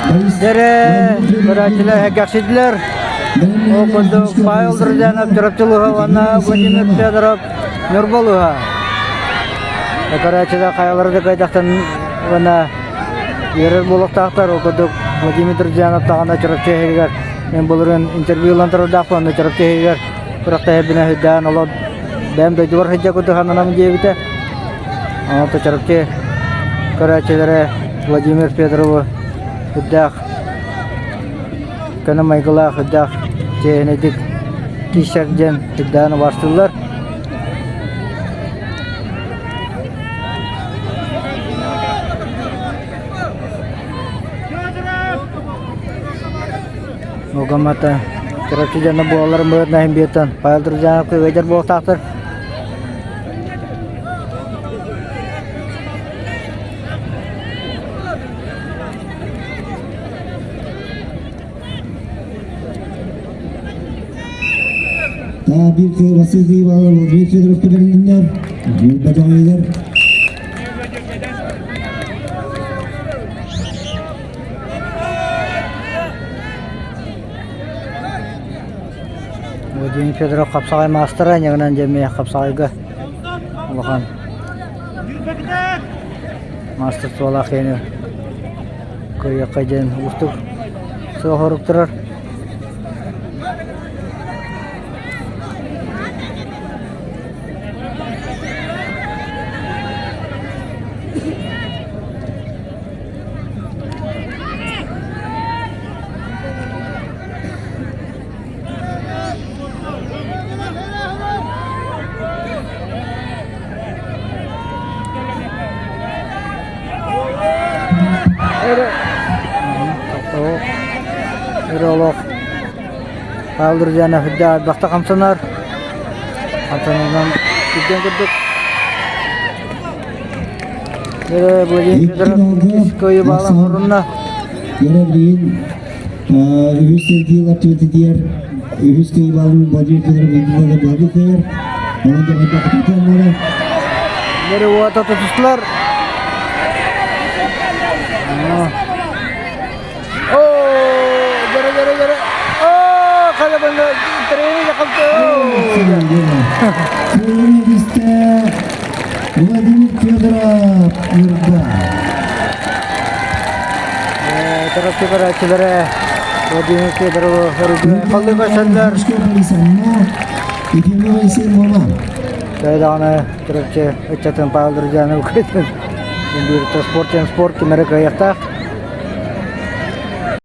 Дэрэ көрөөччүлэр сэргэхсийдилэр. Ол курдук Павел Друзьянов Чурапчы улууһа уонна Владимир Федоров Ньурба улууһа. Көрөөччүлэр хайалара да кыайдахтан уонна үөрэр буолуохтаахтар. Ол курдук Владимир Друзьянов даҕаны Чурапчы иһигэр мен былырыын интервью ылан турардаахпын, онно Чурапчы иһигэр күрэхтэһэрбинэ сылдьан олор бэйэм дойдубар сылдьа курдук сананабын диэбитэ. Онон Чурапчы көрөөччүлэрэ Владимир Федоровы үрдээх көнө майгылаах үрдээх чиэһинэйдик киирсэр диэн үрдээн убаастыыллар. Угаммата Чурапчы дьоно буолалларын быһыытынан иһин биэртэн Павел Друзьянов кыайдар буолуохтаахтар. Таа биир кыайбасы кыайбалар Владимир Федоровка бэрилиннэр, Ньурба дьоҥойугар. Владимир Федоров хапсаҕай маастара, ньыгынан дьэмиэ хапсаҕайга улахан маастарстволаах киһини көрүөххэ диэн уустук сыал-сорук турар. Өрө олох Павел Друзьянов үрдэ элбэхтэ хамсанар. Хамсанарынан үрдэн курдук. Өрө Владимир Федоров кыайыы баалан хорунна. Өрө билигин үһүс сэргиилэр түбэтитигэр үһүс кыайыылаах Владимир Федоров Владимир Владимир кыайар. Онон дьаһайбакка Бары уота тутустулар. Оо, дьөрө дьөрө дьөрө. Оо, халабанна тренер якалты. Владимир Федоров Ньурба. Тарапчы көрөөччүлэрэ Владимир Федоровы өрүгү көрсөллөр. Даҕаны Чурапчы ыччатын Павел Друзьянов кыйтын. Биир спорт спорт кимэрэ кыайыахтаах.